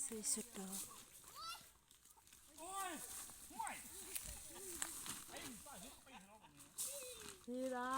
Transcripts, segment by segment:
ໃສ່ຊຸດດອກ. ນີ້ລະ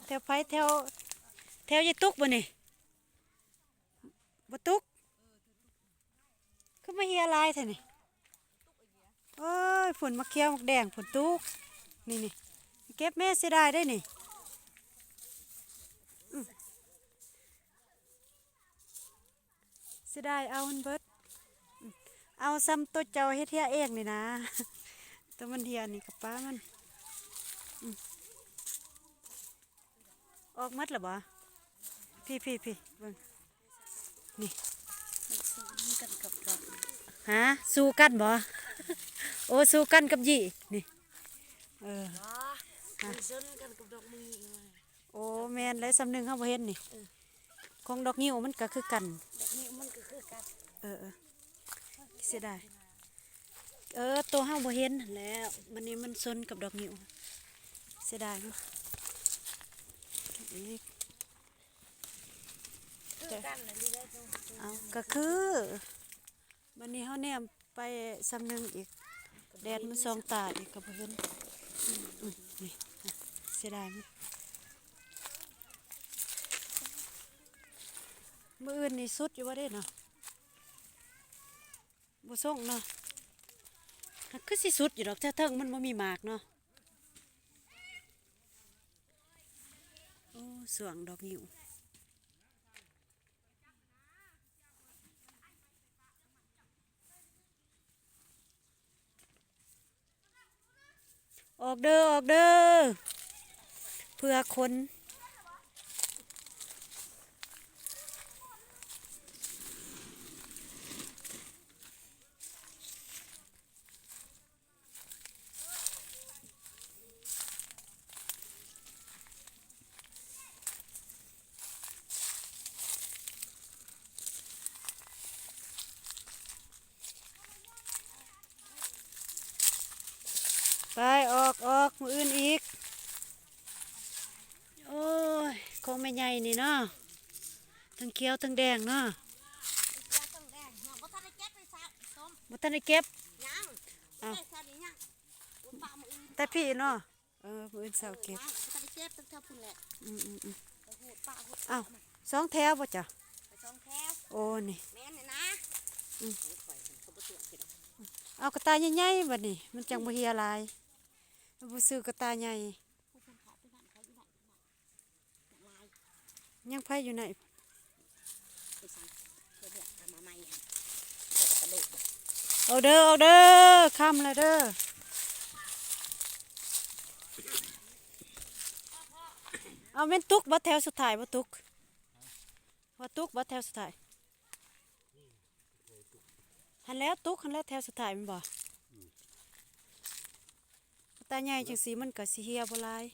ແຖວໃຜ ແຖວ ແຖວຍາຍຕຸກບໍ່ນີ້? ບໍ່ຕຸກ? ຄືມາເຮຍຫຼາຍແທ້ນີ້? ໂອ້ຍ ພຸ້ນ ໝາກຂຽວໝາກແດງພຸ້ນ ຕຸກ ນີ້ ນີ້ ເກັບແມ້ ເສຍດາຍເດ້ນີ້ ອືມ ເສຍດາຍ ເອົາມັນເບິດ ອືມ ເອົາຊ່ຳໂຕເຈົ້າເຮັດເຮຍເອງນີ້ນາ ໂຕມັນເຮຍນີ້ກະປາມັນ ອືມ. ອອກໝົດລະບໍ່? ພີ້ໆໆ ເບິ່ງ ນີ້ ມັນສູ້ກັນກັບດອກ ຮະ? ສູ້ກັນບໍ່? ໂອ້ ສູ້ກັນກັບຢີ່ ນີ້ ເອີ ບໍ່ ມັນຊົນກັນກັບດອກມີອີກ ໂອ້ ແມ່ນແຫຼະ ຊ່ຳໜຶ່ງເຮົາບໍ່ເຫັນນີ້ ເອີ ຂອງດອກງິ້ວມັນກະຄືກັນ ດອກງິ້ວມັນກະຄືກັນ ເອີໆ. ເສຍດາຍ ເອີ ໂຕເຮົາບໍ່ເຫັນຫັ້ນແຫຼະ ບັດນີ້ມັນຊົນກັບດອກງິ້ວ ເສຍດາຍເນາະ ເກັບອີກ ຄືກັນນະ ເອົາ ກະຄື ບັດນີ້ເຮົາແນມໄປຊ່ຳໜຶ່ງອີກ ແດດມັນສ່ອງຕາອີກກະບໍ່ເຫັນ ອືມ ນີ້ ເສຍດາຍ ມື້ອື່ນນີ້ສຸດຢູ່ບໍ່ເດ້ເນາະ? ບໍ່ສົ່ງເນາະ ຫາກຄືຊິສຸດຢູ່ດອກ ແຖວເທິງມັນບໍ່ມີໝາກເນາະ ໂອ້ ຊ່ວງດອກງິ້ວ ອອກເດີ ອອກເດີ ເພື່ອຄົນ ໄປ ອອກ ອອກ ມື້ອື່ນອີກ ໂອ້ຍ ຂອງແມ່ໃຫຍ່ນີ້ເນາະ ທັງຂຽວທັງແດງເນາະ ຂຽວທັງແດງ ຍັງບໍ່ທັນໄດ້ເກັບເລີຍ ຊະ ສົ້ມ ບໍ່ທັນໄດ້ເກັບ ຍັງ ເອົ້າ ແຕ່ຊະນີ້ຍັງ ອຸປະມື້ອື່ນ ແຕ່ພີ້ເນາະ ເອີ ມື້ອື່ນເຊົ້າເກັບ ຍັງບໍ່ທັນໄດ້ເກັບ ແຖວພຸ້ນແຫຼະ ອືມໆໆ ໄປຫູດປະຫູດ ເອົ້າ ສອງແຖວບໍ່ເຈົ້າ? ໄປສອງແຖວ ໂອ້ ນີ້ ແມ່ນນະ ອືມ ເອົາກະຕ່າໃຫຍ່ໆ ບັດນີ້ມັນຈັ່ງບໍ່ເຮຍຫຼາຍ ບໍ່ຊື້ກະຕ່າໃຫຍ່ ຍັງໄຜຢູ່ໃນ ເອົາເດີ ເອົາເດີ ຄ່ຳແລ້ວເດີ ເອົາແມ່ນຕຸກບໍ່ ແຖວສຸດທ້າຍບໍ່ຕຸກ ວ່າຕຸກບໍ່ແຖວສຸດທ້າຍ ຫັ້ນແຫຼະຕຸກຫັ້ນແຫຼະ ແຖວສຸດທ້າຍແມ່ນບໍ່ ອືມ ກະຕ່າໃຫຍ່ຈັ່ງຊີ້ມັນກະຊິເຮຍບໍ່ຫຼາຍ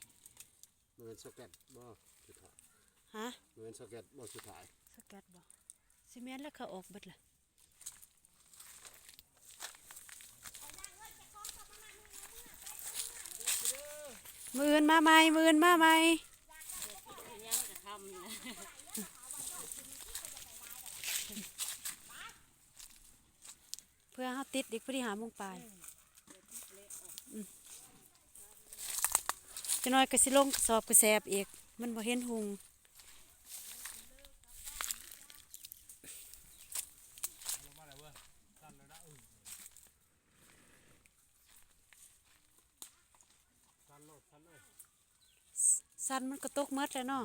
ບໍ່ແມ່ນຊອກແກັດບໍ່ສຸດທ້າຍ ຮະ ບໍ່ແມ່ນຊອກແກັດບໍ່ສຸດທ້າຍ ຊອກແກັດບໍ່ ຊິແມ່ນແລ້ວ ເຂົາອອກເບິດລະ ມື້ອື່ນມາໃໝ່ ມື້ອື່ນມາໃໝ່. ເພື່ອເຮົາຕິດອີກ ພໍດີຫ້າໂມງປາຍ ອືມ ຈັກໜ້ອຍກະຊິລົງກະສອບກະແສບອີກ ມັນບໍ່ເຫັນຮຸ່ງ ສັນມັນກະຕົກໝົດແລ້ວເນາະ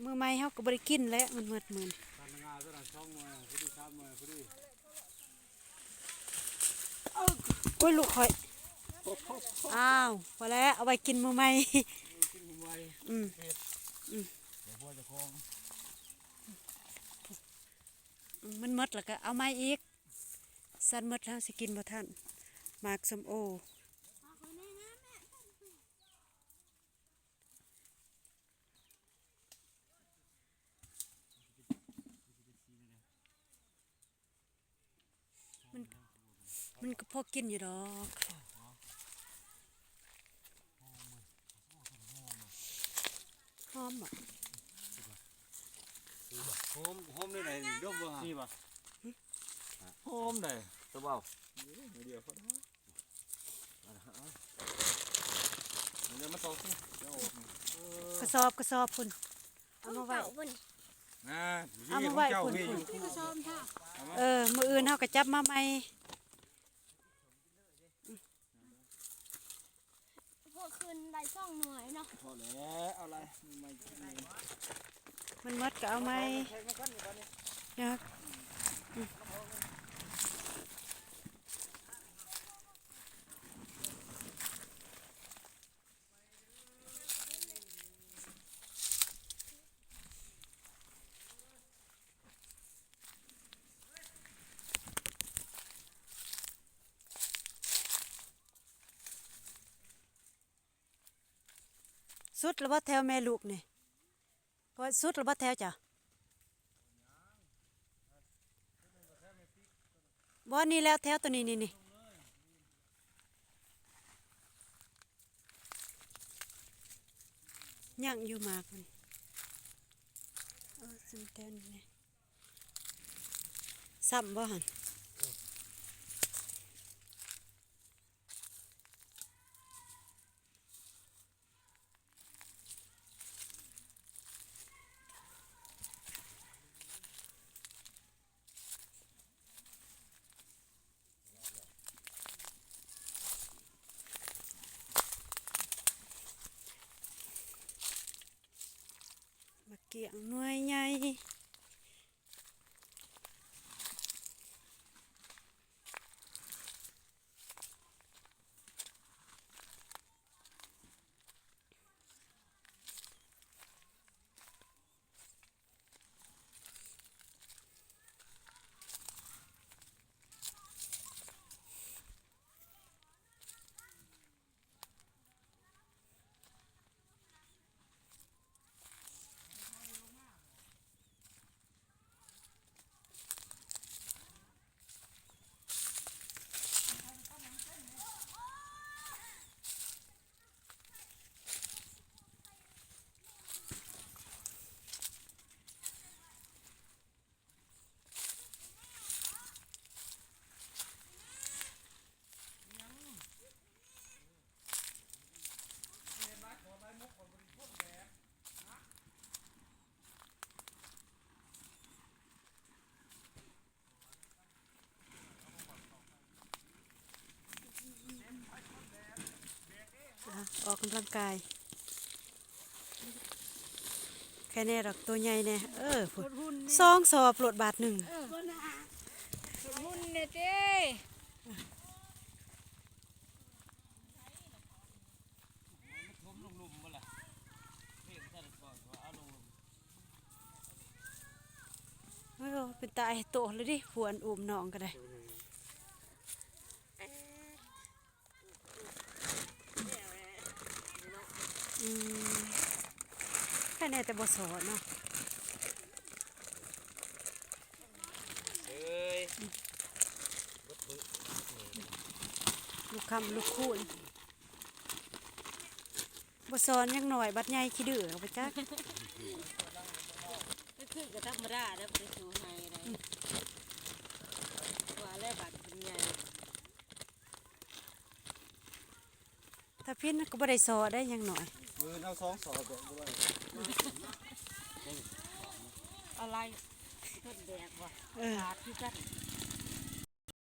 ມື້ໃໝ່ເຮົາກະບໍ່ໄດ້ກິນແຫຼະ ມັນໝົດມື້ນີ້ ໂອ້ຍ ລູກຂ້ອຍ ອ້າວ ພໍແລ້ວ ເອົາໄວ້ກິນມື້ໃໝ່ ອືມ ອືມ ເຈົ້າຂອງ ມັນໝົດແລ້ວກໍເອົາໃໝ່ອີກ. ສັນໝົດເຮົາຊິກິນບໍ່ທັນ ໝາກສົ້ມໂອ. ມັນ ມັນກໍພໍກິນຢູ່ດອກ. ຫອມບໍ່? ຫອມ ຫອມແນວໃດນີ້ ດົມເບິ່ງຫາ. ນີ້ບໍ່? ຫຶ? ຫອມໃດ໋ ຕາເບົາ. ດຽວ ດຽວ ເອົາ ເອົາ ເອົາມາສອງ ເອົາອອກ. ເອີ ກະສອບ ກະສອບພຸ້ນ ເອົາມາໄວ້ ຂອງເກົ່າພຸ້ນ ນະ ເອົາມາໄວ້ພຸ້ນ ນີ້ຂອງເຈົ້າ ນີ້ຢູ່ ເອີ ມື້ອື່ນເຮົາກໍຈັບມາໃໝ່. ພໍຄືນໄດ້ສອງໜ່ວຍເນາະ ພໍແລ້ວ ເອົາຫຼາຍ ມັນໝົດກໍເອົາໃໝ່ ເອົາແທກມາກ່ອນນີ້ ບັດນີ້ ສຸດແລ້ວບໍ່ແຖວແມ່ລູກນີ້? ບໍ່ ສຸດແລ້ວບໍ່ແຖວເຈົ້າ? ບໍ່ ນີ້ແລ້ວແຖວໂຕນີ້ ນີ້ ນີ້ ຍັງຢູ່ໝາກມັນ. ເອີ ສຸດແຖວນີ້ ຊ້ຳບໍ່ຫັ້ນ? ໝາກກ້ຽງໜ່ວຍໃຫຍ່. ອ່ະ ອອກກຳລັງກາຍ ແຄ່ແນ່ດອກ ໂຕໃຫຍ່ແນ່. ເອີ ພຸ້ນ ສອງສອບໂລດບາດໜຶ່ງ. ເອີ ພຸ້ນແນ່ເດ້. ໂອ້ຍ ເປັນຕາອາຍໂຕເລີຍເດ້ ຜູ້ອັນອຸ້ມນ້ອງກໍໄດ້. ອືມ ແຄ່ແນ່ແຕ່ບໍ່ສໍ້ເນາະ. ເອີຍ ລູກຄຳລູກຄູນ ບໍ່ສອນຍັງໜ້ອຍ ບັດໃຫຍ່ຂີ້ດື້ກໍບໍ່ຈັກ. ຄືກໍທຳມະດາແລ້ວ ບໍ່ໄດ້ສູ້ໃຫ້ໃດ ວ່າແລ້ວບັດເປັນໃຫຍ່. ຖ້າພິນກໍບໍ່ໄດ້ສໍ້ໄດ້ ຍັງໜ້ອຍ. ມື້ເຮົາສອງສໍ້ແບກບໍ່ໄດ້ ອາໄລ ເພິ່ນແບກບໍ່ ເອີ ຂາດຄືກັນ.